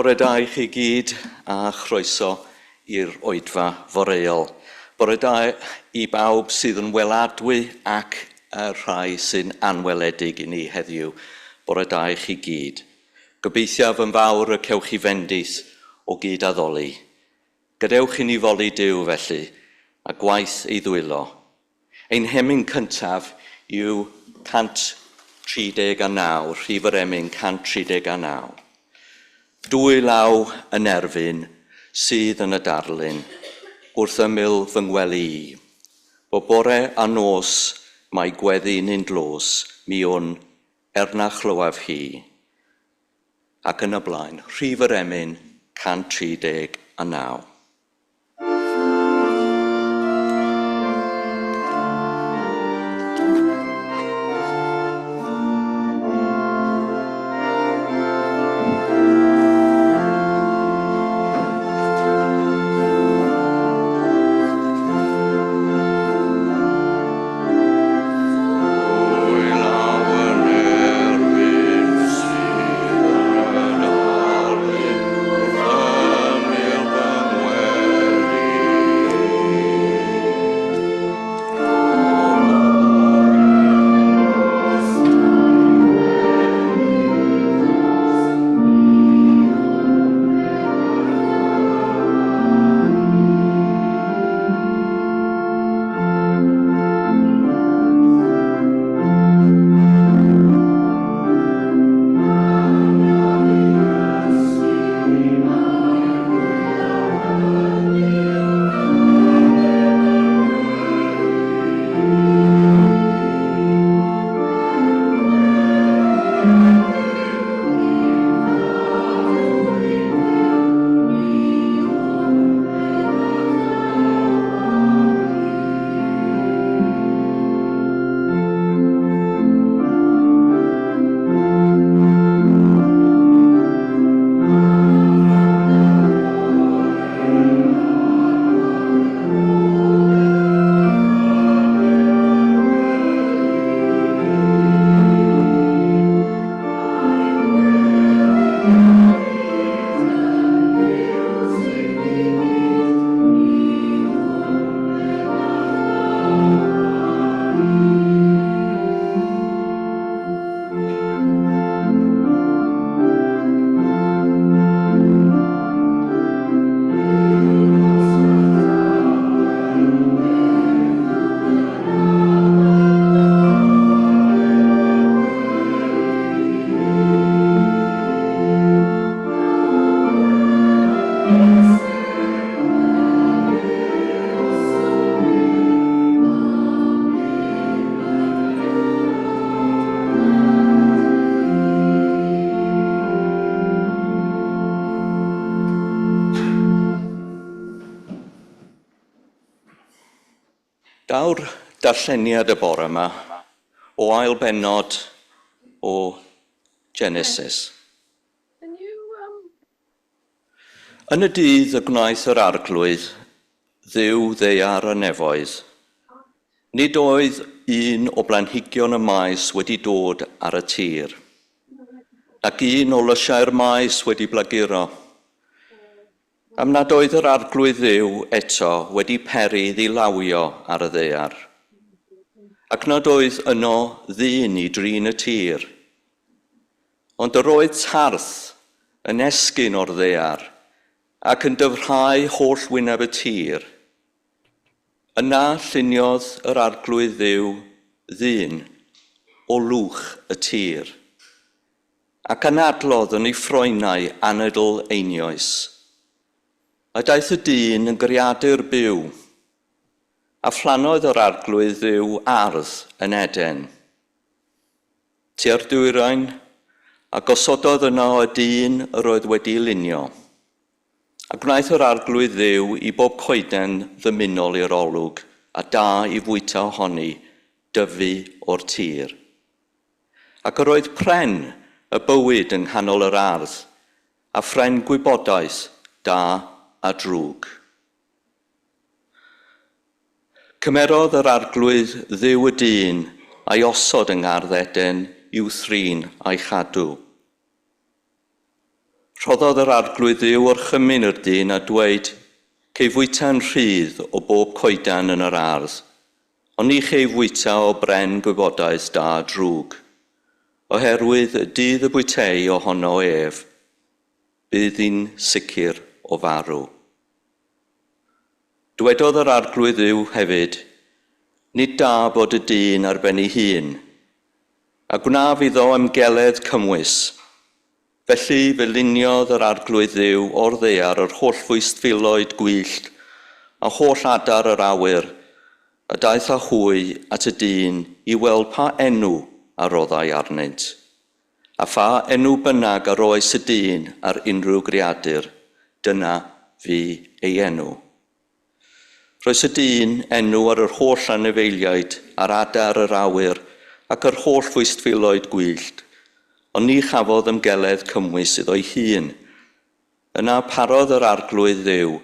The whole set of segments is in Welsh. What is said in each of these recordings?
Bore da i chi gyd a chroeso i'r oedfa foreol. Bore da i bawb sydd yn weladwy ac y rhai sy'n anweledig i ni heddiw. Bore da i chi gyd. Gobeithiaf yn fawr y cewch chi fendith o gyd addoli. Gadewch i ni foli Duw felly, a gwaith ei ddwylo. Ein hemyn cyntaf yw 139, rhif yr emyn 139. Dwy law yn erfyn sydd yn y darlun, wrth ymyl fy ngwely i. Bob bore a nos mae gweddi'n un dlos, mi wn, er na chlywaf hi. Ac yn y blaen, rhif yr emyn 139. Daw'r darlleniad y bore yma o ail bennod o Genesis. Yn y dydd y gwnaeth yr Arglwydd Dduw ddaear a nefoedd, nid oedd un o blanhigion y maes wedi dod ar y tir. Ac un o lysiau'r maes wedi blaguro. Am nad oedd yr Arglwydd Dduw eto wedi peri iddi lawio ar y ddaear, ac nad oedd yno ddyn i drin y tir. Ond yr oedd tarth yn esgyn o'r ddaear, ac yn dyfrhau holl wyneb y tir. Yna lluniodd yr Arglwydd Dduw ddyn o lwch y tir, ac anadlodd yn ei ffroenau anadl einioes. A daeth y dyn yn greadur byw, a phlannodd yr Arglwydd Dduw ardd yn Eden, tua'r dwyrain, a gosododd yno y dyn yr oedd wedi'i lunio. A gwnaeth yr Arglwydd Dduw i bob coeden ddymunol i'r olwg, a da i fwyta ohoni, dyfu o'r tir. Ac yr oedd pren y bywyd yng nghanol yr ardd, a phren gwybodaeth, da a drwg. Cymerodd yr Arglwydd Dduw y dyn a'i osod yng ngardd Eden i'w thrin a'i chadw. Rhoddodd yr Arglwydd Dduw orchymyn i'r dyn a dweud, Cei fwyta'n rhydd o bob coedan yn yr ardd, ond ni chei fwyta o bren gwybodaeth da a drwg, oherwydd y dydd y bwytei ohono ef, bydd di'n sicr o farw. Dywedodd yr Arglwydd Dduw hefyd, Nid da bod y dyn ar ben ei hun, a gwnaf iddo ymgeledd cymwys. Felly fe luniodd yr Arglwydd Dduw o'r ddaear yr holl fwystfiloedd gwyllt a holl adar yr awyr, a daeth â hwy at y dyn i weld pa enw a roddai arnynt. A pha enw bynnag a roes y dyn ar unrhyw greadur, dyna fu ei enw. Rhoes y dyn enw ar yr holl anifeiliaid, ar adar yr awyr, ac yr holl fwystfiloedd gwyllt, ond ni chafodd ymgeledd cymwys iddo'i hun. Yna parodd yr Arglwydd Dduw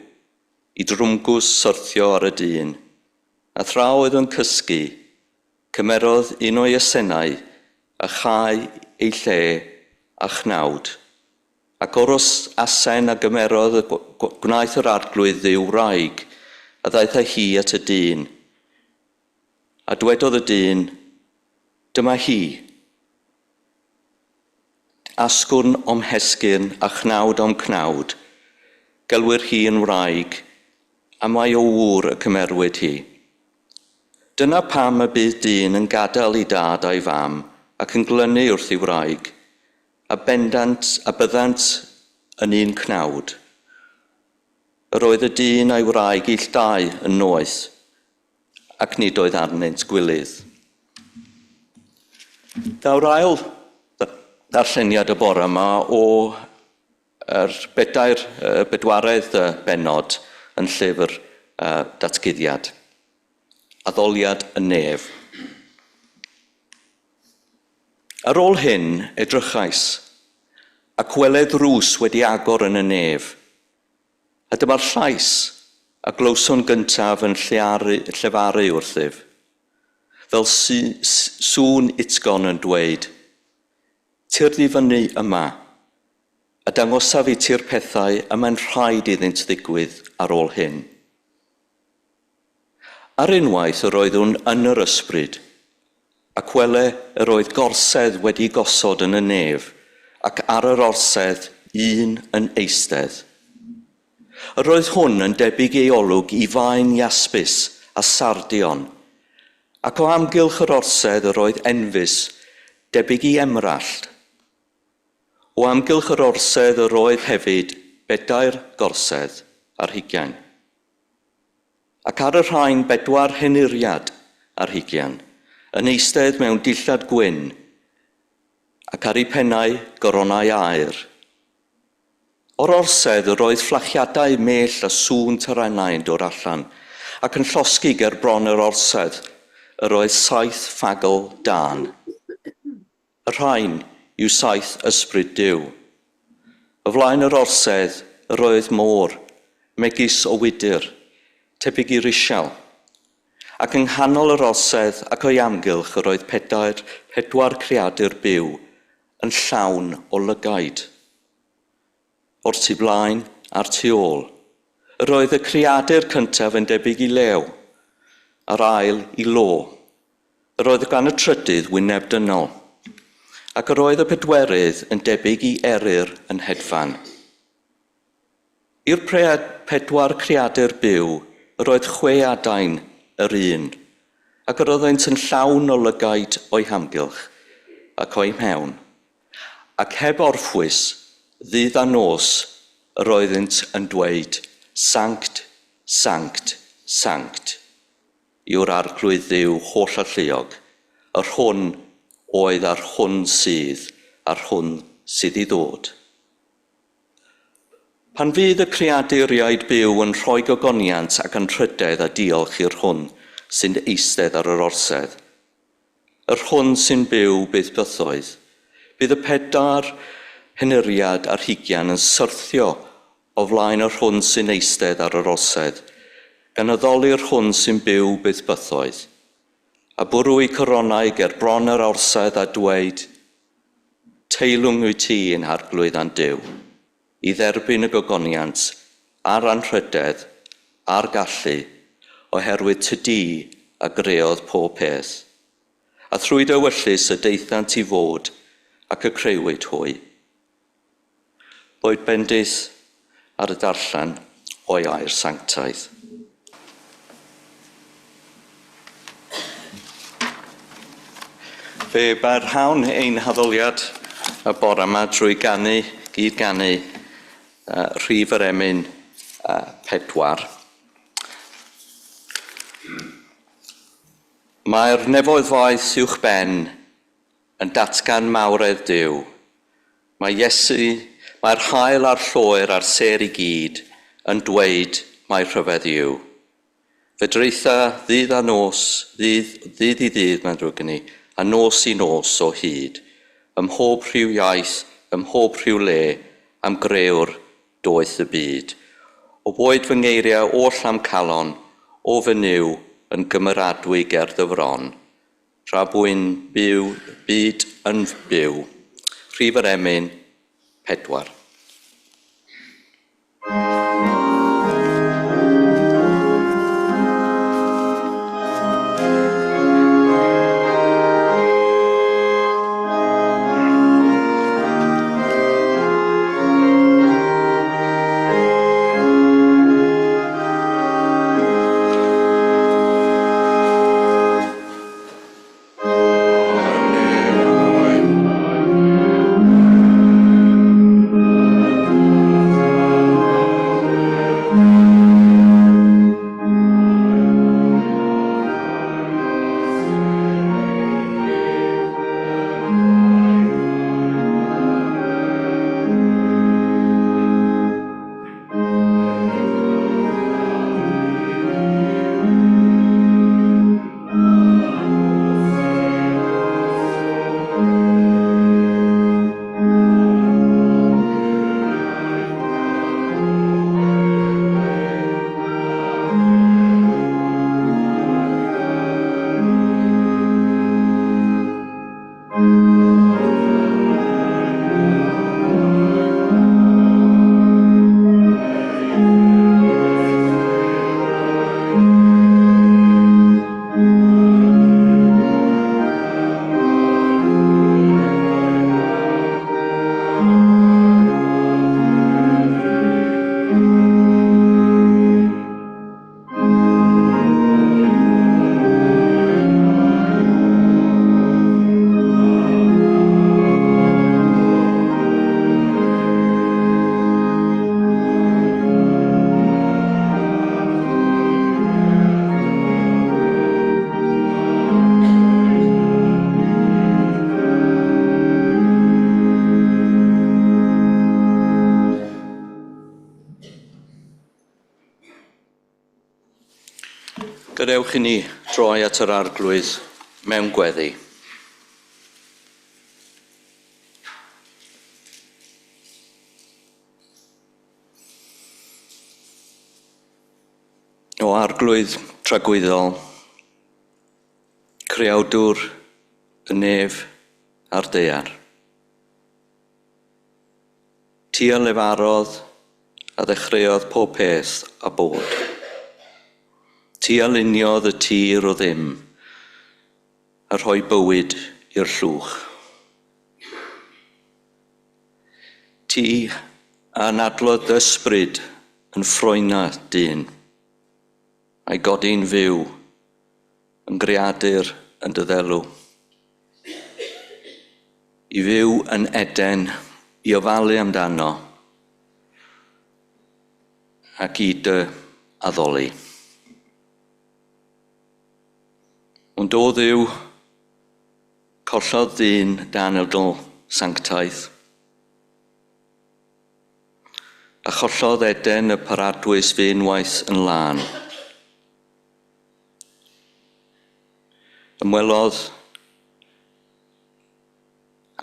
i drwmgws syrthio ar y dyn, a thra oedd yn cysgu, cymerodd un o'i asennau a chau ei lle â chnawd. Ac o'r asen a gymerodd y gwnaeth yr Arglwydd Dduw wraig, a ddaeth â hi at y dyn. A dwedodd y dyn, Dyma hi, asgwrn o'm hesgyrn a chnawd o'm cnawd, gelwir hi yn wraig, am mai o ŵr y cymerwyd hi. Dyna pam y bydd dyn yn gadael ei dad a'i fam ac yn glynu wrth ei wraig, A bendant a byddant yn un cnawd. Yr oedd y dyn a'i wraig ill dau yn noeth, ac nid oedd arnynt gwilydd. Daw'r ail ddarlleniad y bore yma o yr bedair, y bedwaredd bennod yn llyfr Datguddiad. Addoliad y Nef. Ar ôl hyn, edrychais, ac wele ddrws wedi agor yn y nef, a dyma'r llais a glywswn gyntaf yn llearu, llefaru wrthyf, fel sŵn utgorn yn dweud, Tyrd i fyny yma, a dangosaf i ti'r pethau y mae'n rhaid iddynt ddigwydd ar ôl hyn. Ar unwaith yr oeddwn yn yr ysbryd, ac wele yr oedd gorsedd wedi gosod yn y nef, ac ar yr orsedd un yn eistedd. Yr oedd hwn yn debyg ei olwg i faen iaspis a sardion, ac o amgylch yr orsedd yr oedd enfys debyg i emrallt. O amgylch yr orsedd yr oedd hefyd bedair gorsedd ar hugain. Ac ar y rhain bedwar henuriad ar hugian, yn eistedd mewn dillad gwyn, ac ar eu pennau goronau aur. O'r orsedd yr oedd fflachiadau mellt a sŵn tarannau yn dod allan, ac yn llosgi ger bron yr orsedd yr oedd saith ffagl dân. Y rhain yw saith ysbryd Duw. O flaen yr orsedd yr oedd môr, megis o wydr, tebyg i risial. Ac yng nghanol yr orsedd ac o'i amgylch yr oedd pedair, pedwar creadur byw, yn llawn o lygaid. O'r tu blaen a'r tu ôl. Yr oedd y creadur cyntaf yn debyg i lew, a'r ail i lo. Yr oedd gan y trydydd wyneb dynol, ac yr oedd y pedwerydd yn debyg i eryr yn hedfan. I'r pedwar creadur byw, yr oedd chwe adain yr un, ac yr oeddent yn llawn o lygaid o'i hamgylch ac o'i mewn. Ac heb orffwys, ddydd a nos, yr oeddynt yn dweud, Sanct, Sanct, Sanct, yw'r Arglwydd Dduw hollalluog, yr hwn oedd a'r hwn sydd, a'r hwn sydd i ddod. Pan fydd y creaduriaid byw yn rhoi gogoniant ac anrhydedd a diolch i'r hwn sy'n eistedd ar yr orsedd, yr hwn sy'n byw byth bythoedd, bydd y pedair henuriad ar hugian yn syrthio o flaen yr hwn sy'n eistedd ar yr orsedd, gan addoli'r hwn sy'n byw byth bythoedd, a bwrw eu coronau ger bron yr orsedd a dweud, Teilwng wyt ti ein Harglwydd a'n Duw, i dderbyn y gogoniant a'r anrhydedd a'r gallu, oherwydd tydi a greodd pob peth. A thrwy dy ewyllys y daethant i fod ac y creuwyd hwy. Boed bendith ar y darllen o'i air sanctaidd. Fe barhawn ein haddoliad y bore yma drwy ganu, gyd ganu, rhif yr emyn 4. Mae'r nefoedd faith uwch ben yn datgan mawredd Duw. Mae Iesu, mae'r haul a'r lloer a'r sêr i gyd yn dweud mai rhyfedd yw. Fe draetha ddydd a nos, ddydd, ddydd i ddydd, mae'n ddrwg gen i, a nos i nos o hyd, ym mhob rhyw iaith, ym mhob rhyw le, am grëwr doeth y byd. O boed fy ngeiriau oll am calon, o fy Nuw, yn gymeradwy ger dy fron, tra bwy'n byw, byd yn byw. Rhif yr emyn, 4. Gadewch i ni droi at yr Arglwydd mewn gweddi. O Arglwydd tragwyddol, creawdwr y nef a'r daear. Ti a lefarodd a ddechreuodd pob peth a bod. Ti a luniodd y tir o ddim a rhoi bywyd i'r llwch. Ti a anadlodd dy ysbryd yn ffroena dyn, a'i godi'n fyw yn greadur yn dy ddelw. I fyw yn Eden, i ofalu amdano, ac i dy addoli. Ond o Dduw, collodd dyn dan anadl sanctaidd, a chollodd Eden y paradwys fu unwaith yn lân. Ymwelodd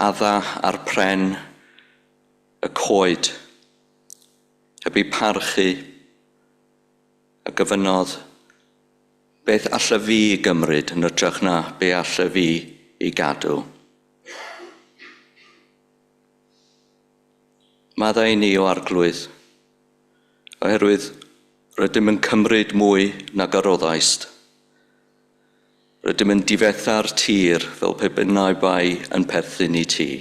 Adda â'r pren, y coed, heb eu parchu, a gofynnodd, beth alla fi gymryd yn hytrach na be alla fi i gadw? Maddau i ni, o Arglwydd, oherwydd rydym yn cymryd mwy nag a roddaist. Rydym yn difetha'r tir fel pe bynnai bai yn perthyn i ti.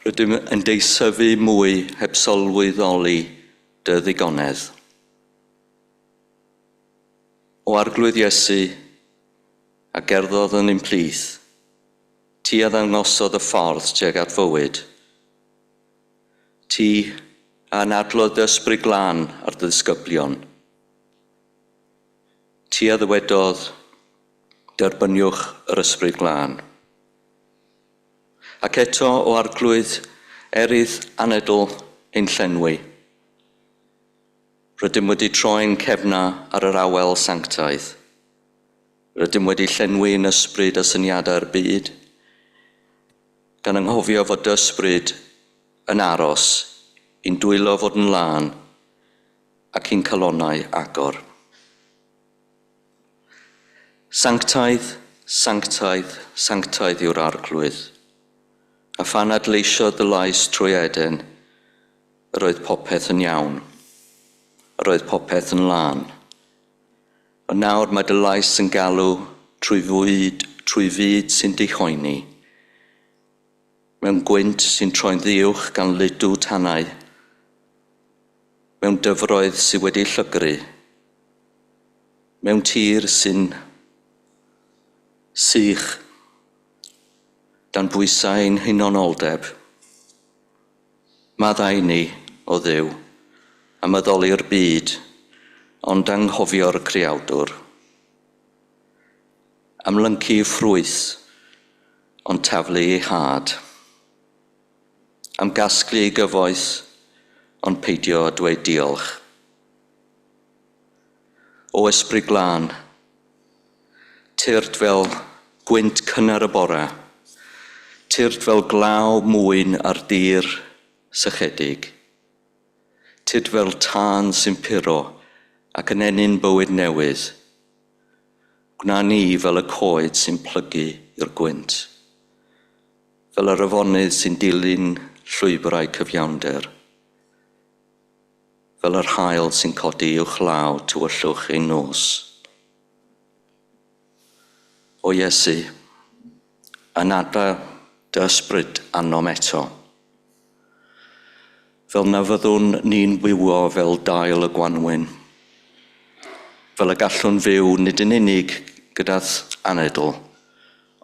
Rydym yn deisyfu mwy heb sylweddoli dy ddigonedd. O Arglwydd Iesu, a gerddodd yn ein plith, ti a ddangosodd y ffordd tuag at fywyd. Ti a anadlodd dy ysbryd glân ar dy ddisgyblion. Ti a ddywedodd, derbyniwch yr ysbryd glân. Ac eto, o Arglwydd, er i'th anadl ein llenwi. Rydym wedi troi'n cefna ar yr awel sanctaidd. Rydym wedi llenwi yn ysbryd a syniadau'r byd, gan anghofio fod dy ysbryd yn aros i'n dwylo fod yn lân ac i'n calonnau agor. Sanctaidd, sanctaidd, sanctaidd yw'r Arglwydd. A phan adleisiodd dy lais trwy Eden, yr oedd popeth yn iawn. Yr oedd popeth yn lân. Ond nawr mae dy lais yn galw trwy fwyd, trwy fyd sy'n dihoeni. Mewn gwynt sy'n troi'n ddiwch gan ludw tanau. Mewn dyfroedd sydd wedi llygru. Mewn tir sy'n sych dan bwysau ein hunanoldeb. Maddau ni, o Dduw, am addoli'r byd, ond anghofio'r Creawdwr. Am lyncu ffrwyth, ond taflu ei had. Am gasglu ei gyfoeth, ond peidio â dweud diolch. O Ysbryd Glân, tyrd fel gwynt cynnar y bore, tyrd fel glaw mwyn ar dir sychedig, tyrd fel tân sy'n puro ac yn ennyn bywyd newydd. Gwna ni fel y coed sy'n plygu i'r gwynt, fel yr afonydd sy'n dilyn llwybrau cyfiawnder, fel yr haul sy'n codi uwchlaw tywyllwch ein nos. O Iesu, anadla dy ysbryd arnom eto, fel na fyddwn ni'n wywo fel dail y gwanwyn, fel y gallwn fyw nid yn unig gyda'th anadl,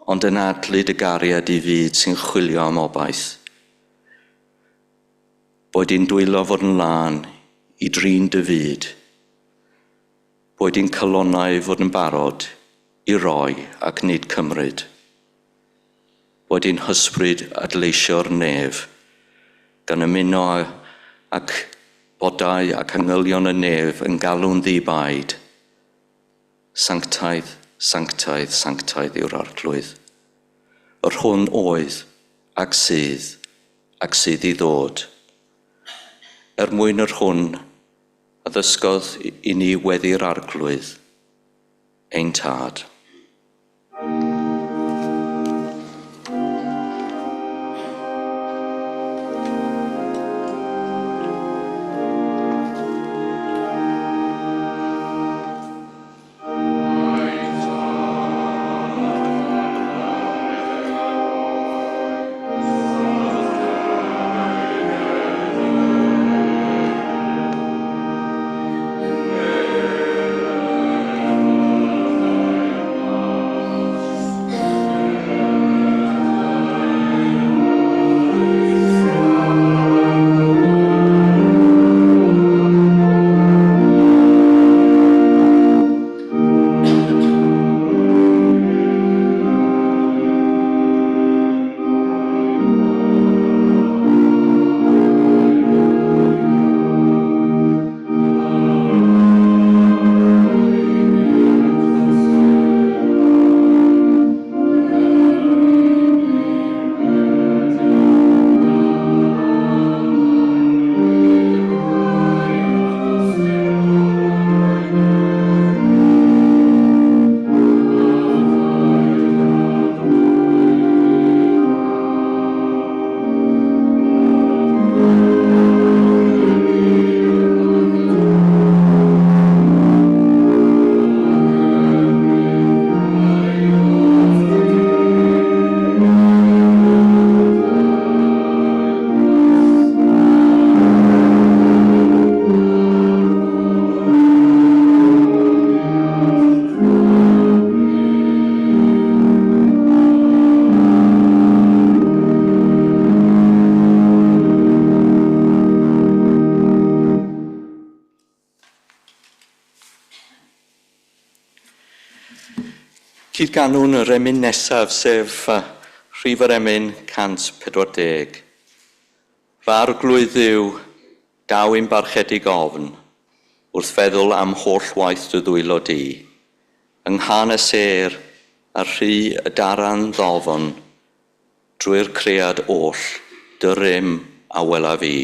ond anadlu dy gariad i fyd sy'n chwilio am obaith. Boed i'n dwylo fod yn lân i drin dy fyd. Boed i'n calonnau fod yn barod i roi ac nid cymryd. Boed i'n hysbryd adleisio'r nef, gan ymuno ac bodau ac angylion y nef yn galw'n ddi-baid. Sanctaidd, sanctaidd, sanctaidd yw'r Arglwydd. Yr hwn oedd, ac sydd, ac sydd i ddod. Er mwyn yr hwn a ddysgodd i ni weddi'r Arglwydd, ein Tad. Cyd-ganwn yr emyn nesaf, sef rhif yr emyn 140. Fy Arglwydd Dduw, daw i'm barchedig ofn, wrth feddwl am holl waith dy ddwylo di. Yng nghân y sêr, a rhu y daran ddofn, drwy'r cread oll, dy rym a welaf i.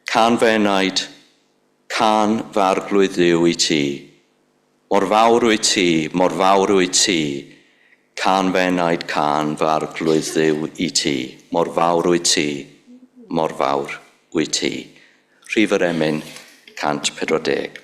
Cân fy enaid, cân fy Arglwydd Dduw i ti. Mor fawr wyt ti, mor fawr wyt ti, cân fy enaid, cân fy Arglwydd Dduw i ti. Mor fawr wyt ti, mor fawr wyt ti. Rhif yr emyn 140.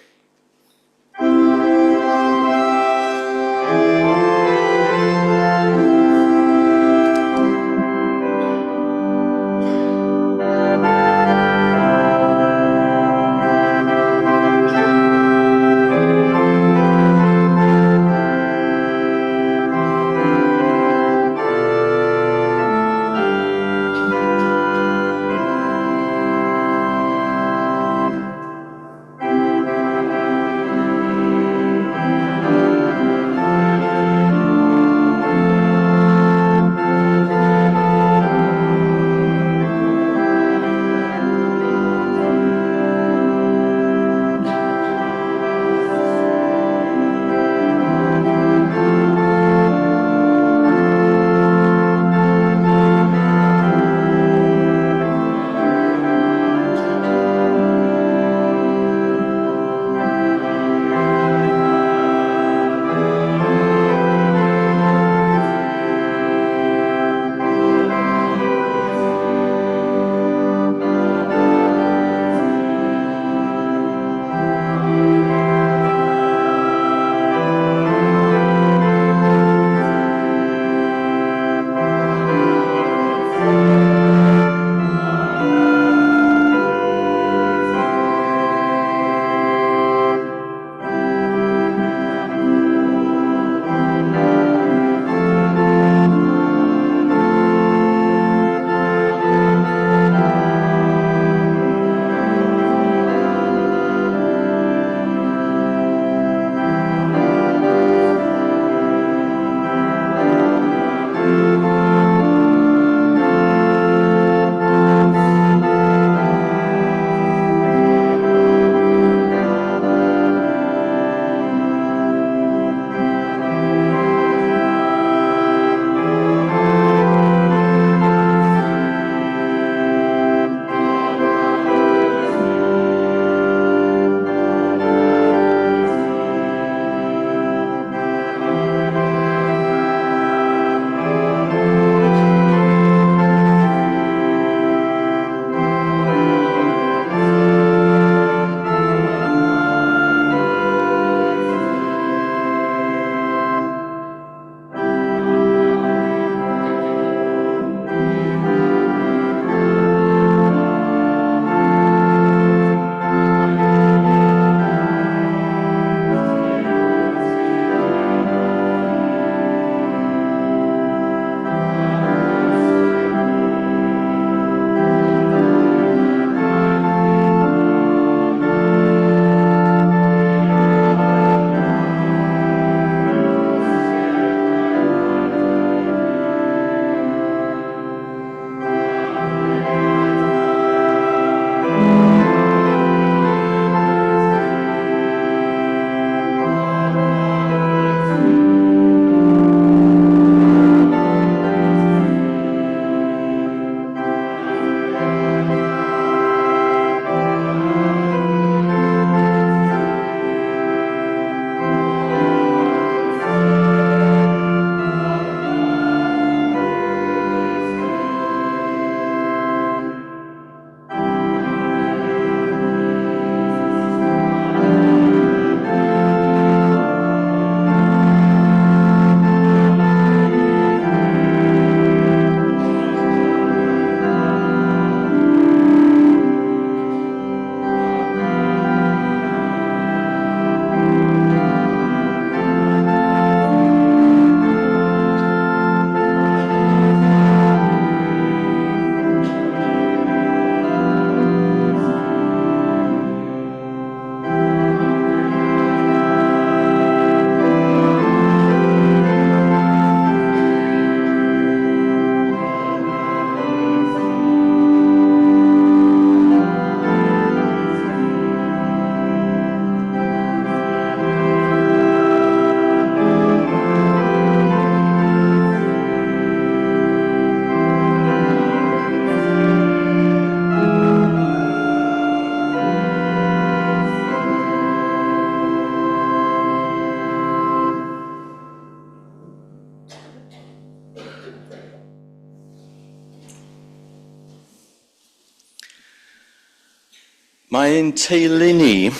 Mae ein teulu ni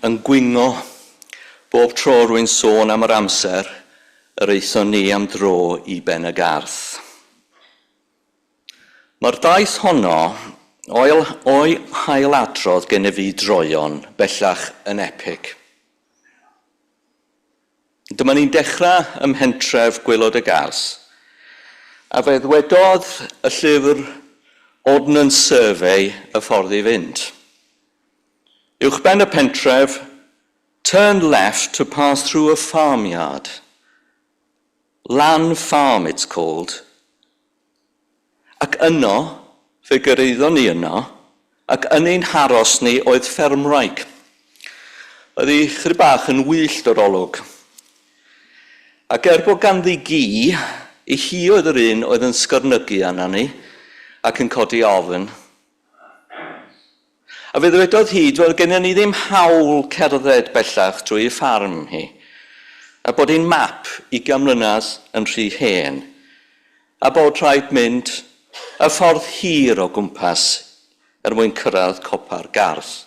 yn gwingo bob tro rwy'n sôn am yr amser yr aethon ni am dro i Ben y Garth. Mae'r daith honno o'i hailadrodd gennyf fi droeon bellach yn epig. Dyma ni'n dechrau ym mhentref Gwaelod y Gars, a fe ddwedodd y llyfr Ordnance Survey y ffordd i fynd. Uwchben y pentref, turn left to pass through a farmyard. Lan Farm it's called. Ac yno, fe gyrhaeddon ni yno, ac yn ein haros ni oedd ffermwraig. Oedd hi chydig bach yn wyllt o'r olwg. Ac er bod ganddi gi, i hi oedd yr un oedd yn sgyrnygu arna ni ac yn codi ofn. A fe ddywedodd hi, doedd gennym ni ddim hawl cerdded bellach drwy ei ffarm hi, a bod ein map ugain mlynedd yn rhy hen, a bod rhaid mynd y ffordd hir o gwmpas er mwyn cyrraedd copa'r garth.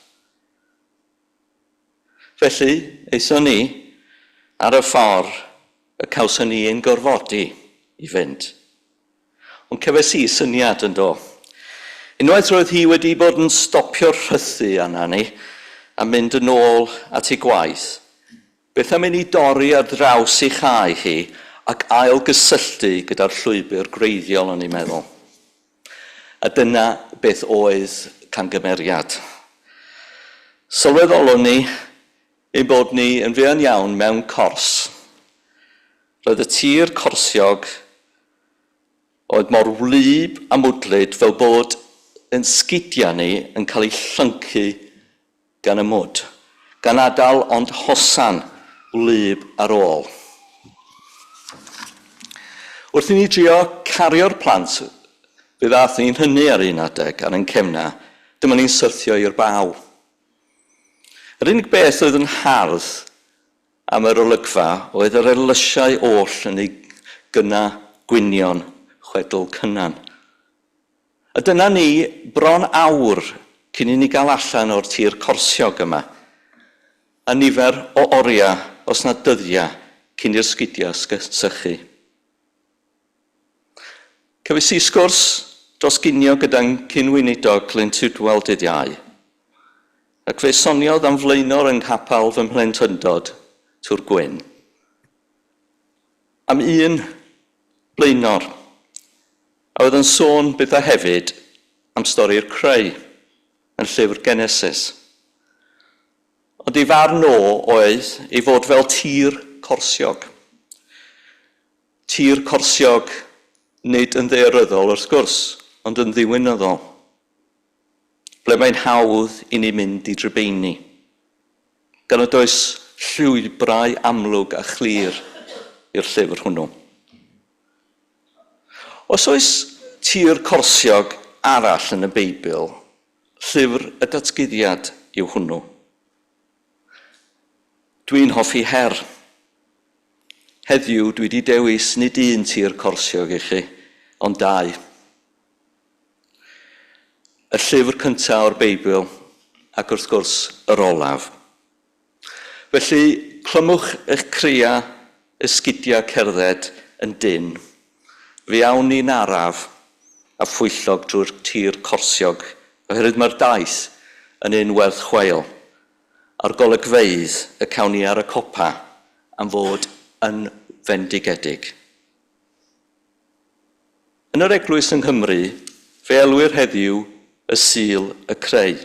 Felly, aethon ni ar y ffordd y cawson ni ein gorfodi i fynd. Ond cefais i syniad yn do. Unwaith roedd hi wedi bod yn stopio rhythu arna ni a mynd yn ôl at ei gwaith, beth am i ni dorri ar draws ei chae hi ac ail gysylltu gyda'r llwybr gwreiddiol o'n i'n meddwl. A dyna beth oedd camgymeriad. Sylweddolwn ni ein bod ni yn fuan iawn mewn cors. Roedd y tir corsiog oedd mor wlyb a mwdlyd fel bod ein sgidiau ni yn cael eu llyncu gan y mwd, gan adael ond hosan wlyb ar ôl. Wrth i ni drio cario'r plant, fe ddaeth ni'n hynny ar un adeg ar ein cefnau, dyma ni'n syrthio i'r baw. Yr unig beth oedd yn hardd Am yr olygfa oedd yr eirlysiau oll yn eu gyna gwynion chwedl Cynan. A dyna ni, bron awr cyn i ni gael allan o'r tir corsiog yma, a nifer o oriau, os nad dyddiau, cyn i'r sgidiau sychu. Cefais i sgwrs dros ginio gyda'n cyn-weinidog Glyn Tudwal dydd Iau, ac fe soniodd am flaenor yng nghapel fy mhlentyndod, Tŵr Gwyn. Am un blaenor, a oedd yn sôn bethau hefyd am stori'r creu yn llyfr Genesis. Ond ei farn o oedd ei fod fel tir corsiog. Tir corsiog, nid yn ddaearyddol wrth gwrs, ond yn ddiwinyddol, ble mae'n hawdd i ni mynd i drybeini, gan nad oes llwybrau amlwg a chlir i'r llyfr hwnnw. Os oes tir corsiog arall yn y Beibl, llyfr y Datguddiad yw hwnnw. Dwi'n hoffi her. Heddiw dwi 'di dewis nid un tir corsiog i chi, ond dau. Y llyfr cyntaf o'r Beibl, ac wrth gwrs yr olaf. Felly, clymwch eich cria, esgidiau cerdded yn dynn. Fe awn ni'n araf a phwyllog drwy'r tir corsiog, oherwydd mae'r daith yn un werth chweil. a'r golygfeydd y cawn ni ar y copa am fod yn fendigedig. Yn yr eglwys yng Nghymru, fe elwir heddiw y Sul y Creu.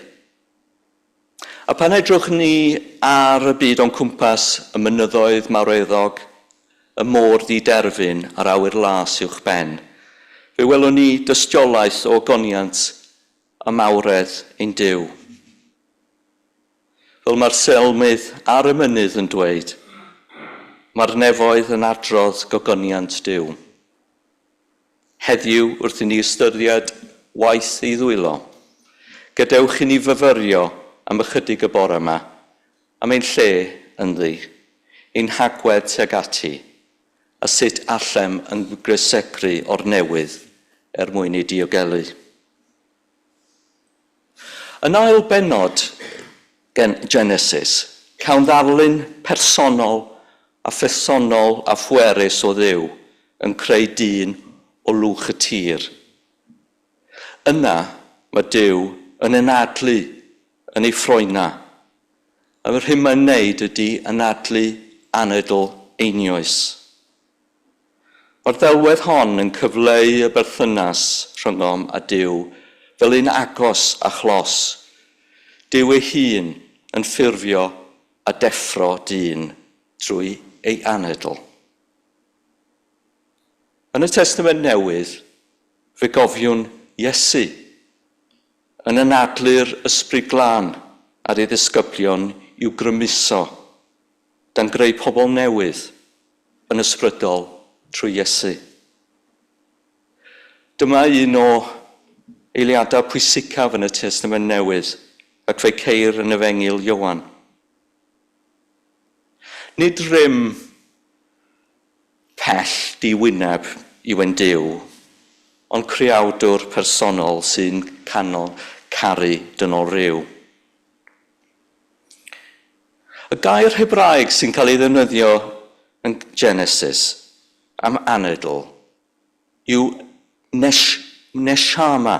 A pan edrychwn ni ar y byd o'n cwmpas, y mynyddoedd mawreddog, y môr ddi-derfyn a'r awyr las uwch ben, fe welwn ni dystiolaeth o ogoniant a mawredd ein Duw. Fel mae'r Salmydd ar y mynydd yn dweud, mae'r nefoedd yn adrodd gogoniant Duw. Heddiw, wrth i ni ystyried waith ei ddwylo, gadewch i ni fyfyrio am ychydig y bore yma, am ein lle ynddi, ein hagwedd tuag ati, a sut allem ymgysegru o'r newydd er mwyn ei diogelu. Yn ail bennod Genesis, cawn ddarlun personol a phesonol a phwerus o Dduw yn creu dyn o lwch y tir. Yna, mae Duw yn anadlu yn ei ffroena. A yr hyn mae'n wneud ydy anadlu anadl einioes. Mae'r ddelwedd hon yn cyfleu y berthynas rhyngom â Duw fel un agos a chlos, Duw ei hun yn ffurfio a deffro dyn drwy ei anadl. Yn y Testament Newydd, fe gofiwn Iesu yn anadlu'r Ysbryd Glân ar ei ddisgyblion i'w grymuso, gan greu pobl newydd yn ysbrydol trwy Iesu. Dyma un o eiliadau pwysicaf yn y Testament Newydd ac fe ceir yn Efengyl Ioan. Nid rym pell di-wyneb yw ein Duw, ond creawdwr personol sy'n canol caru dynol ryw. Y gair Hebraeg sy'n cael ei ddefnyddio yn Genesis am anadl yw nesh, neshama,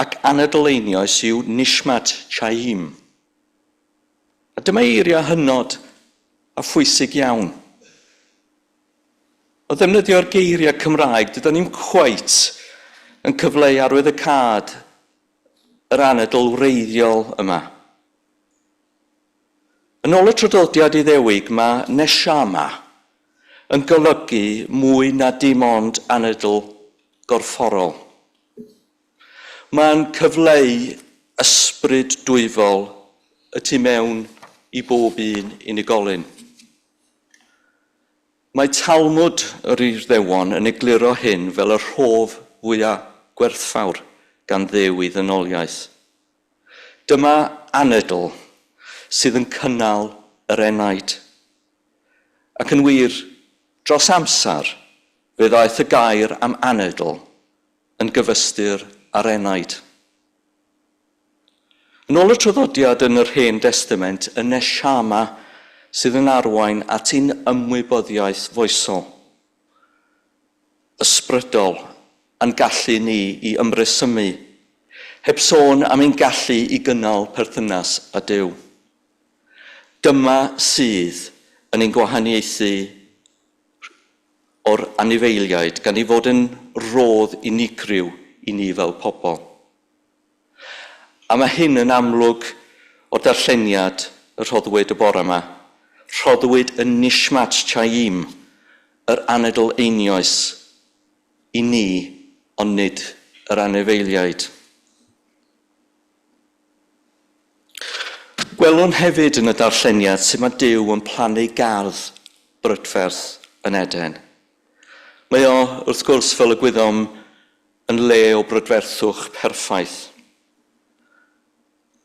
ac anadl einioes yw nishmat chaim. A dyma eiriau hynod a phwysig iawn. O ddefnyddio'r geiriau Cymraeg, dyda ni'm cweit yn cyfleu arwyddocâd yr anadl wreiddiol yma. Yn ôl y traddodiad Iddewig, mae neshama yn golygu mwy na dim ond anadl gorfforol. Mae'n cyfleu ysbryd dwyfol y tu mewn i bob un unigolyn. Mae Talmud yr Iddewon yn egluro hyn fel y rhodd fwyaf gwerthfawr gan Dduw i ddynoliaeth. Dyma anadl sydd yn cynnal yr enaid. Ac yn wir, dros amser, fe ddaeth y gair am anadl yn gyfystyr â'r enaid. Yn ôl y traddodiad yn yr Hen Destament, y neshama sydd yn arwain at un ymwybyddiaeth foesol, ysbrydol a'n gallu ni i ymresymu, heb sôn am ein gallu i gynnal perthynas â Duw. Dyma sydd yn ein gwahaniaethu o'r anifeiliaid, gan ei fod yn rodd unigryw i ni fel pobl. A mae hyn yn amlwg o'r darlleniad y rhoddwyd y bore yma. Rhoddwyd y Nishmat Chaim, yr anadl einioes, i ni, ond nid yr anifeiliaid. Gwelwn hefyd yn y darlleniad sut mae Duw yn plannu gardd brydferth yn Eden. Mae o, wrth gwrs, fel y gwyddom, yn le o brydferthwch perffaith.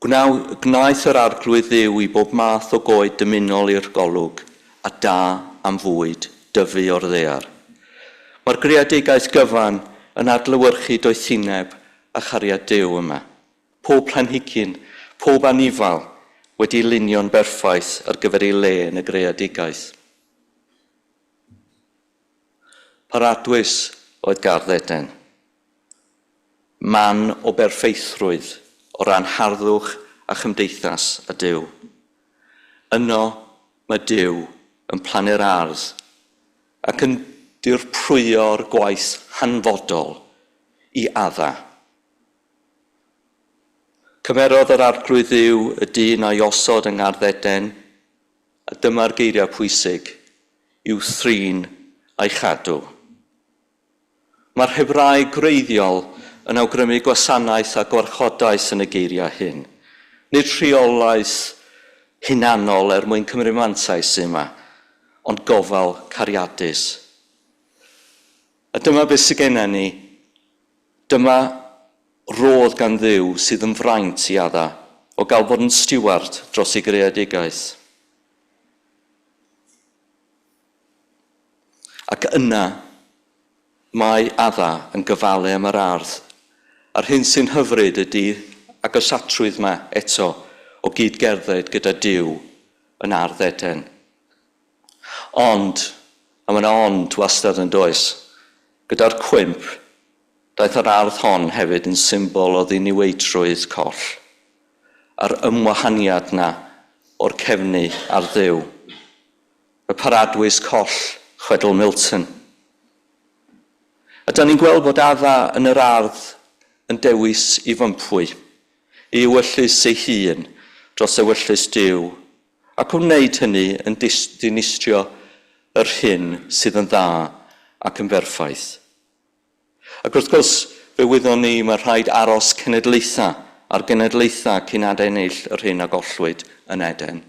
Gwnaw, gwnaeth yr Arglwydd Dduw i bob math o goed dymunol i'r golwg, a da am fwyd, dyfu o'r ddaear. Mae'r greadigaeth gyfan yn adlewyrchu doethineb a chariad Duw yma. Pob planhigyn, pob anifail, wedi lunio'n berffaith ar gyfer ei le yn y greadigaeth. Paradwys oedd Gardd Eden. Man o berffeithrwydd o ran harddwch a chymdeithas â Duw. Yno mae Duw yn plannu'r ardd ac yn dirprwyo'r gwaith hanfodol i Adda. Cymerodd yr Arglwydd Dduw y dyn a'i osod yng Ngardd Eden A dyma'r geiriau pwysig, i'w thrin a'i chadw. Mae'r Hebraeg gwreiddiol yn awgrymu gwasanaeth a gwarchodaeth yn y geiriau hyn. Nid rheolaeth hunanol er mwyn cymryd mantais sydd yma, ond gofal cariadus. A dyma beth sydd gennym ni. Dyma rodd gan Dduw sydd yn fraint i Adda o gael bod yn stiward dros ei greadigaeth. Ac yna, mae Adda yn gofalu am yr ardd. A'r hyn sy'n hyfryd ydy agosatrwydd 'ma eto o gyd-gerdded gyda Duw yn Ardd Eden. Ond, a mae yna ond wastad yn does, gyda'r cwymp, daeth yr ardd hon hefyd yn symbol o ddiniweidrwydd coll, a'r ymwahaniad 'na o'r cefnu ar Dduw. Y paradwys coll, chwedl Milton. A 'dan ni'n gweld bod Adda yn yr ardd yn dewis i fympwy, ei ewyllys ei hun dros ewyllys Duw, ac o wneud hynny yn dinistrio yr hyn sydd yn dda ac yn berffaith. Ac wrth gwrs, fe wyddon ni mae rhaid aros cenedlaethau ar genedlaethau cyn adennill yr hyn a gollwyd yn Eden.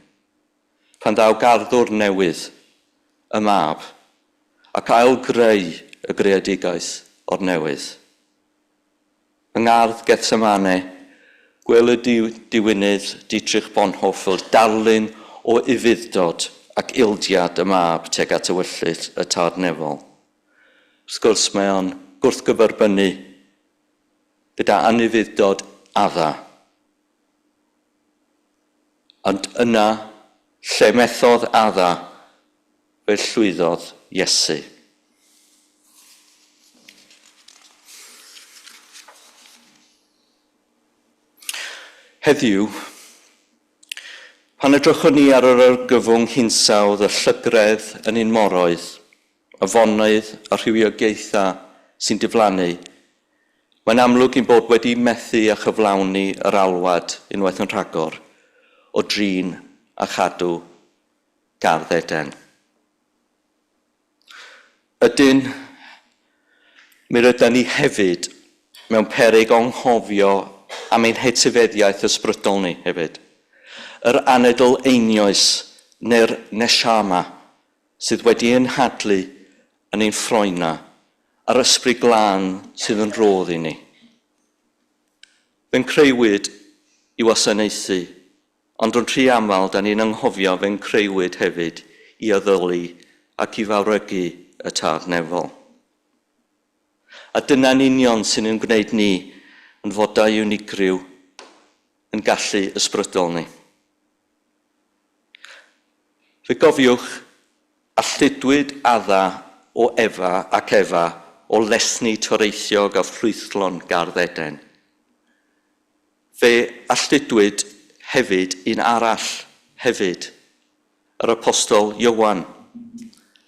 Pan ddaw garddwr newydd, y Mab, ac ail-greu y greadigaeth o'r newydd. Yng ngardd Gethsemane, gwel y diwinydd Dietrich Bonhoeffer darlun o ufudd-dod ac ildiad y Mab tuag at ewyllys y Tad Nefol. Wrth gwrs, mae o'n gwrthgyferbynnu gyda anufudd-dod Adda. Ond yna, lle methodd Adda, fe llwyddodd Iesu. Heddiw, pan edrychwn ni ar yr argyfwng hinsawdd, y llygredd yn ein moroedd, afonydd a rhywiogaethau sy'n diflannu, mae'n amlwg ein bod wedi methu â chyflawni yr alwad unwaith yn rhagor o drin a chadw Gardd Eden. Ydyn, mi rydan ni hefyd mewn peryg o anghofio am ein hetifeddiaeth ysbrydol ni hefyd. Yr anedl einioes neu'r neshama sydd wedi ein hadlu yn ein ffroenau a'r Ysbryd Glân sydd yn rhodd i ni. Fe'n creuwyd i wasanaethu, ond yn rhy aml da ni'n anghofio fe'n creuwyd hefyd i addoli ac i fawrygu y Tad Nefol. A dyna'n union sy'n ein gwneud ni yn fodau unigryw yn gallu ysbrydol ni. Fe gofiwch, alltudwyd Adda o Efa ac Efa o lesni toreithiog a ffrwythlon Gardd Eden. Fe alltudwyd hefyd un arall hefyd, yr Apostol Ioan.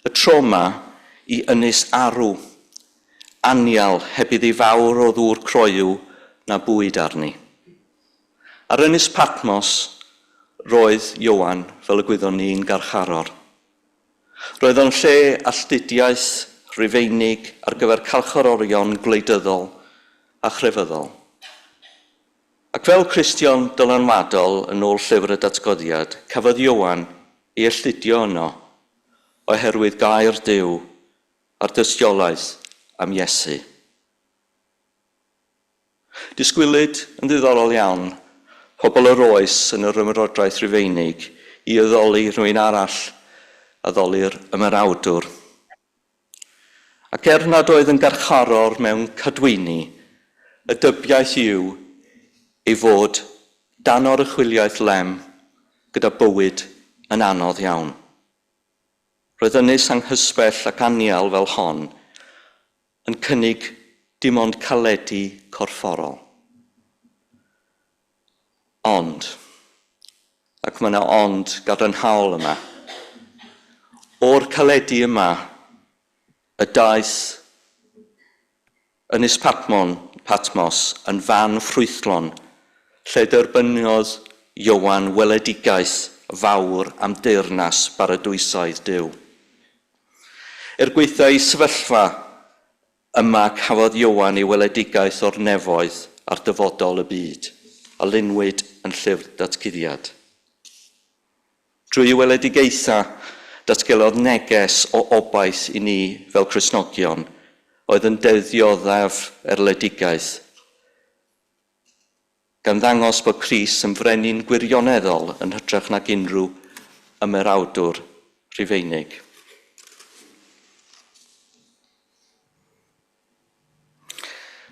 Y tro 'ma i ynys arw, anial heb iddi fawr o ddŵr croyw na bwyd arni. Ar Ynys Patmos, roedd Ioan, fel y gwyddon ni, yn garcharor. Roedd o'n lle alltudiaeth Rufeinig ar gyfer carcharorion gwleidyddol a chrefyddol. Ac fel Cristion dylanwadol yn ôl Llyfr y Datguddiad, cafodd Ioan ei alltudio yno oherwydd gair Duw a'r dystiolaeth am Iesu. Disgwylid, yn ddiddorol iawn, pobl yr oes yn yr Ymerodraeth Rufeinig i addoli rhywun arall, addoli'r ymerawdwr. Ac er nad oedd yn garcharor mewn cadwyni, y dybiaeth yw ei fod dan oruchwyliaeth lem gyda bywyd yn anodd iawn. Roedd ynys anghysbell ac anial fel hon yn cynnig dim ond caledi corfforol. Ond, ac mae yna ond gadarnhaol yma, o'r caledi yma y daeth Ynys Patmon, Patmos, yn fan ffrwythlon lle derbyniodd Ioan weledigaeth fawr am deyrnas baradwysaidd Duw. Er gwaetha'i sefyllfa, yma cafodd Ioan ei weledigaeth o'r nefoedd ar dyfodol y byd, a lunwyd yn llyfr Datguddiad. Drwy ei weledigaethau, datgelodd neges o obaith i ni fel Cristnogion oedd yn dioddef erledigaeth, gan ddangos bod Crist yn frenin gwirioneddol yn hytrach nag unrhyw ymerawdwr Rhufeinig.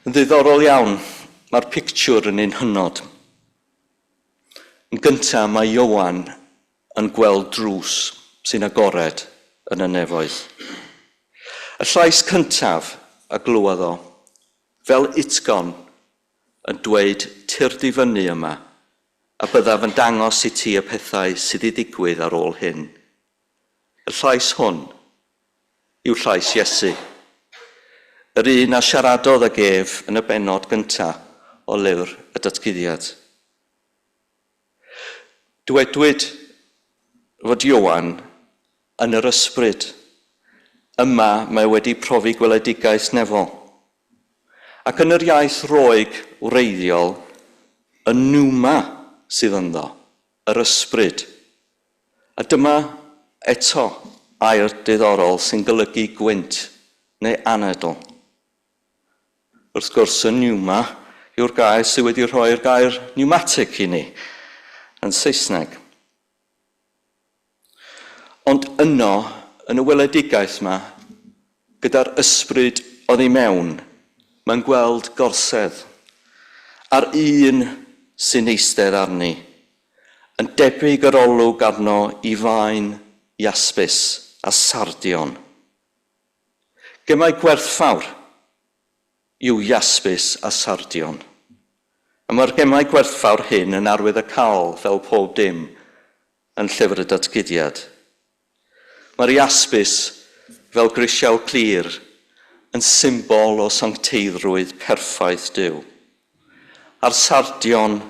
Yn ddiddorol iawn, mae'r pictiwr yn un hynod. Yn gyntaf, mae Ioan yn gweld drws sy'n agored yn y nefoedd. Y llais cyntaf a glywodd o, fel utgorn, yn dweud, Tyrd i fyny yma, a byddaf yn dangos i ti y pethau sydd i ddigwydd ar ôl hyn. Y llais hwn yw llais Iesu, yr un a siaradodd ag ef yn y bennod gyntaf o lyfr y Datguddiad. Dywedwyd fod Ioan yn yr ysbryd. Yma mae wedi profi gweledigaeth nefol. Ac yn yr iaith Roeg wreiddiol, y pneuma sydd ynddo, yr ysbryd. A dyma eto air diddorol sy'n golygu gwynt neu anadl. Wrth gwrs, y pneuma yw'r gair sydd wedi rhoi'r gair pneumatic i ni yn Saesneg. Ond yno, yn y weledigaeth yma, gyda'r ysbryd oddi mewn, mae'n gweld gorsedd, a'r un sy'n eistedd arni, yn debyg yr olwg arno i faen iaspis a sardion. Gemau gwerthfawr yw iaspis a sardion. A mae'r gemau gwerthfawr hyn yn arwyddocaol fel pob dim yn Llyfr y Datguddiad. Mae'r iaspis, fel grisial clir, yn symbol o sancteiddrwydd perffaith Duw. A'r sardion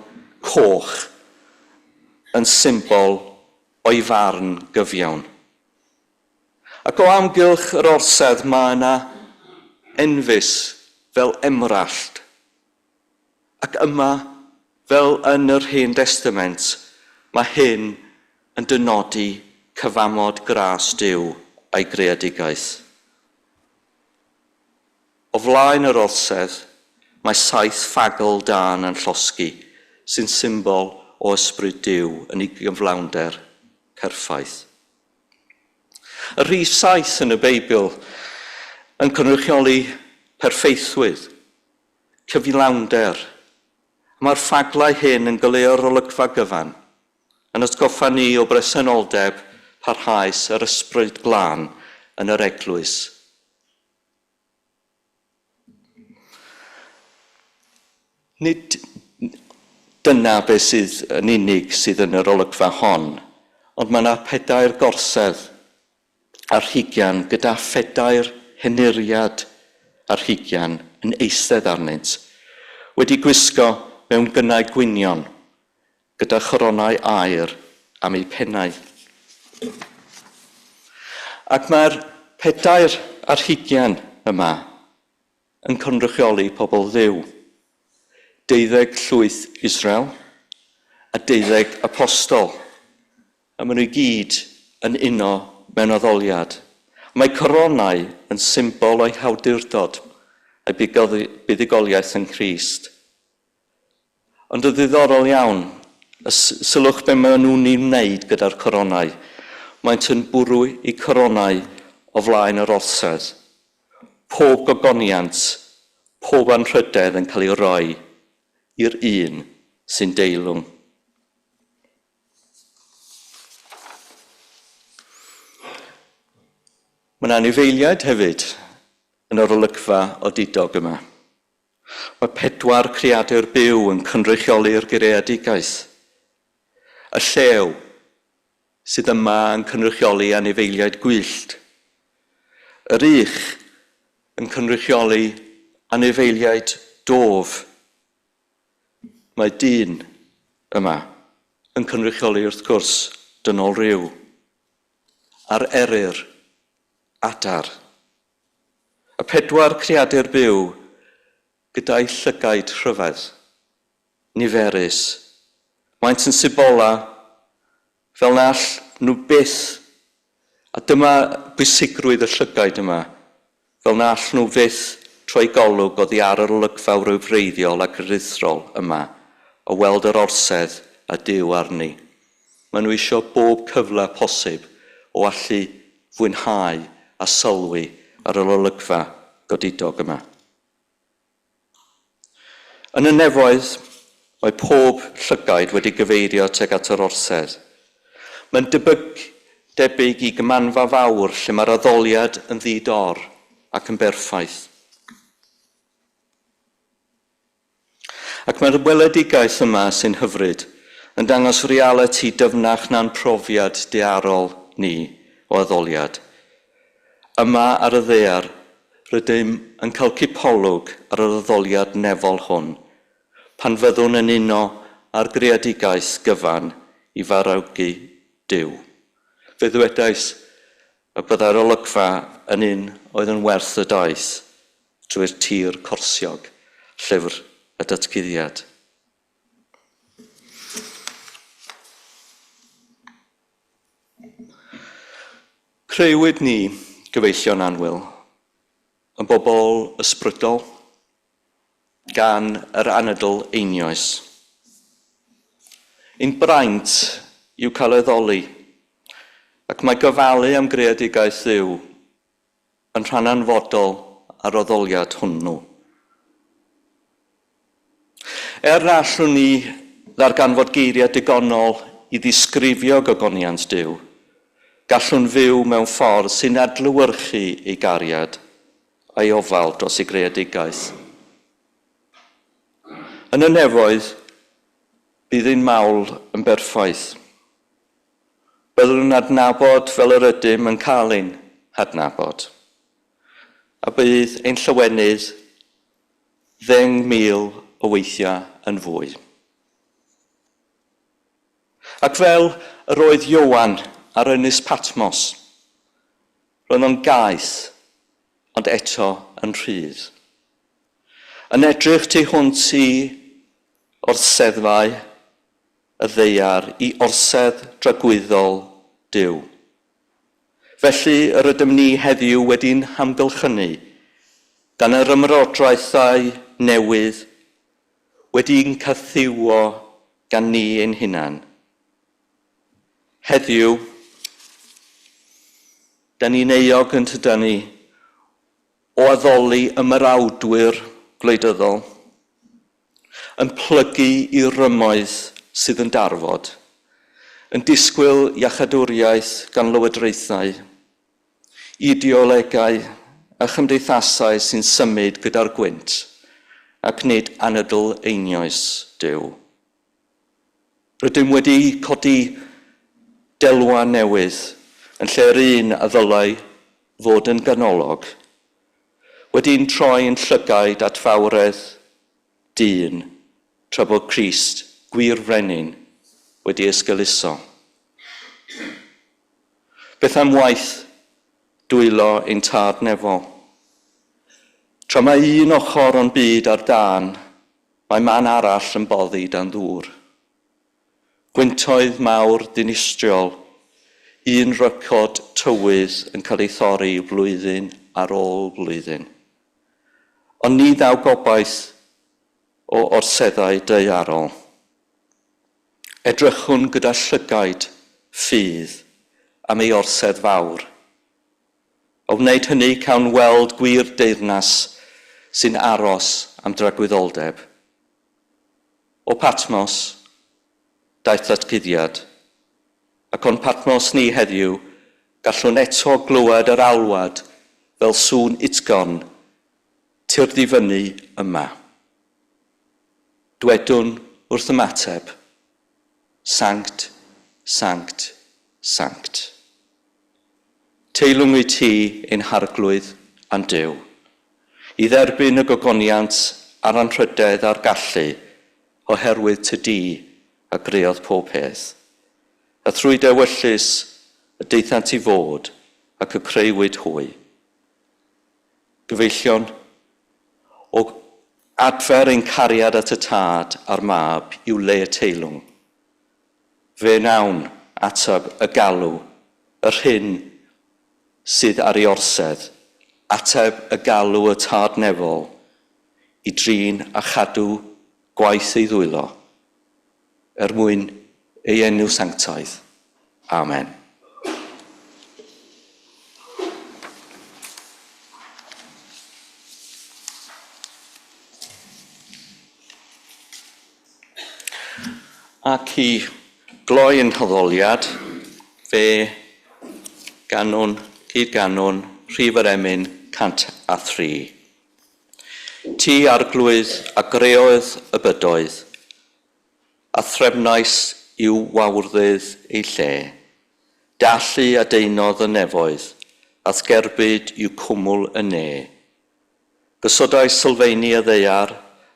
coch yn symbol o'i farn gyfiawn. Ac o amgylch yr orsedd mae yna enfys fel emrallt. Ac yma, fel yn yr Hen Destament, mae hyn yn dynodi cyfamod gras Duw a'i greadigaeth. O flaen yr orsedd, mae saith ffagl dân yn llosgi, sy'n symbol o Ysbryd Duw yn ei gyflawnder perffaith. Y rhif saith yn y Beibl yn cynrychioli perffeithrwydd, cyflawnder. Mae'r ffaglau hyn yn goleuo'r olygfa gyfan, yn atgoffa ni o bresenoldeb parhaus yr Ysbryd Glân yn yr eglwys. Nid dyna beth sydd yn unig sydd yn yr olygfa hon, ond mae yna pedair gorsedd ar hugian gyda phedair henuriad ar hugian yn eistedd arnynt, wedi gwisgo mewn gynnau gwynion, gyda choronau aur am eu pennau. Ac mae'r pedair ar hugian yma yn cynrychioli pobl Dduw, deuddeg llwyth Israel a deuddeg apostol, a maen nhw i gyd yn uno mewn addoliad. Mae coronau yn symbol o'i hawdurdod a'i buddugoliaeth yng Nghrist. Ond yn ddiddorol iawn, sylwch be maen nhw'n ei wneud gyda'r coronau. Maent yn bwrw eu coronau o flaen yr orsedd. Pob gogoniant, pob anrhydedd yn cael ei roi i'r un sy'n deilwng. Mae yna anifeiliaid hefyd yn yr olygfa odidog yma. Mae pedwar creadur byw yn cynrychioli'r greadigaeth. Y llew, sydd yma yn cynrychioli anifeiliaid gwyllt. Yr ych, yn cynrychioli anifeiliaid dof. Mae dyn yma yn cynrychioli, wrth gwrs, dynol ryw. A'r eryr, adar. Y pedwar creadur byw gyda'u llygaid rhyfedd, niferus. Maent yn sibola fel na all nhw byth, a dyma bwysigrwydd y llygaid yma, fel na all nhw fyth troi golwg oddi ar yr olygfa wreiddiol ac aruthrol yma o weld yr orsedd a Duw arni. Maen nhw eisiau bob cyfle posib o allu fwynhau a sylwi ar yr olygfa godidog yma. Yn y nefoedd, Mae pob llygaid wedi gyfeirio tuag at yr orsedd. Mae'n debyg, debyg i gymanfa fawr lle mae'r addoliad yn ddi-dor ac yn berffaith. Ac mae'r weledigaeth yma sy'n hyfryd yn dangos realiti dyfnach na'n profiad daearol ni o addoliad. Yma ar y ddaear, rydym yn cael cipolwg ar yr addoliad nefol hwn, pan fyddwn yn uno â'r greadigaeth gyfan i farawgu Duw. Fe ddwedais y byddai'r olygfa yn un oedd yn werth y daith drwy'r tir corsiog, llyfr y datguddiad. Creuwyd ni, gyfeillion annwyl, yn bobl ysbrydol, gan yr anadl einioes. Ein braint yw cael addoli, ac mae gofalu am greadigaeth Dduw yn rhan anfodol ar addoliad hwnnw. Er na allwn ni ddarganfod geiriau digonol i ddisgrifio gogoniant Duw, gallwn fyw mewn ffordd sy'n adlewyrchu ei gariad a'i ofal dros ei greadigaeth. Yn y nefoedd, bydd ein mawl yn berffaith. Byddwn yn adnabod fel yr ydym yn cael ein hadnabod. A bydd ein llawenydd 10,000 o weithiau yn fwy. Ac fel yr oedd Ioan ar ynys Patmos, roedd o'n gaeth, ond eto yn rhydd. Yn edrych tu hwnt i orseddfau y ddaear i orsedd dragwyddol Duw. Felly yr ydym ni heddiw wedi'n hamgylchynu gan yr ymerodraethau newydd wedi'n caethiwo gan ni ein hunain. Heddiw, da ni'n euog yn tydan ni o addoli ymerawdwyr gwleidyddol, yn plygu i rymoedd sydd yn darfod, yn disgwyl iachadwriaeth gan lywodraethau, ideolegau a chymdeithasau sy'n symud gyda'r gwynt, ac nid anadl einioes Duw. Rydym wedi codi delwau newydd yn lle'r un a ddylai fod yn ganolog, wedi'n troi'n llygaid at fawredd dyn, tra bod Crist, gwir Frenin, wedi esgeuluso. Beth am waith dwylo ein Tad nefol? Tra mae un ochr o'n byd ar dân, mae man arall yn boddi dan ddŵr. Gwyntoedd mawr dinistriol, un record tywydd yn cael ei thorri flwyddyn ar ôl blwyddyn. Ond ni ddaw gobaith o orseddau daearol. Edrychwn gyda llygaid ffydd am ei orsedd fawr. O wneud hynny cawn weld gwir deyrnas sy'n aros am dragwyddoldeb. O Patmos, daeth ddatguddiad, ac o'n Patmos ni heddiw, gallwn eto glywed yr alwad fel sŵn utgorn, Tyrd i fyny yma. Dwedwn wrth ymateb, Sanct, sanct, sanct. Teilwng wyt ti ein Harglwydd a'n Duw, i dderbyn y gogoniant a'r anrhydedd a'r gallu, oherwydd ty di a greodd pob peth. A thrwy dy ewyllys y daethant i fod, ac y creuwyd hwy. Gyfeillion, o adfer ein cariad at y Tad a'r Mab i'w le teilwng. Fe wnawn ateb y galw, yr hyn sydd ar ei orsedd, ateb y galw y Tad Nefol i drin a chadw gwaith ei ddwylo, er mwyn ei enw sanctaidd. Amen. Ac i gloi yn haddoliad, fe ganwn, cyd-ganwn, rhif yr emyn 103. Ti arglwydd a greoedd y bydoedd, a threfnais i'w wawrddydd ei lle. Dallu a deunodd y nefoedd, a'th gerbyd yw cwmwl y ne. Gosodais sylfeini y ddaear,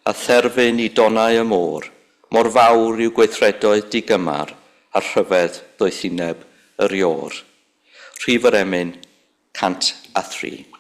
a therfyn i donnau y môr, mor fawr yw gweithredoedd digymar a rhyfedd ddoethineb yr iôr. Rhif yr emyn 103.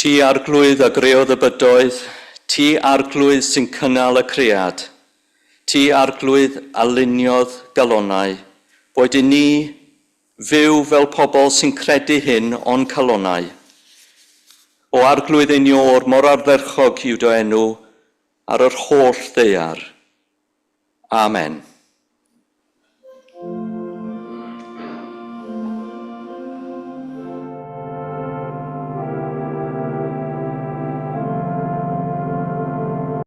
Ti arglwydd a greodd y bydoedd, ti arglwydd sy'n cynnal y cread. Ti, Arglwydd, a luniodd galonnau, boed i ni fyw fel pobl sy'n credu hyn o'n calonnau. O Arglwydd ein Iôr, mor ardderchog yw dy enw ar yr holl ddaear. Amen.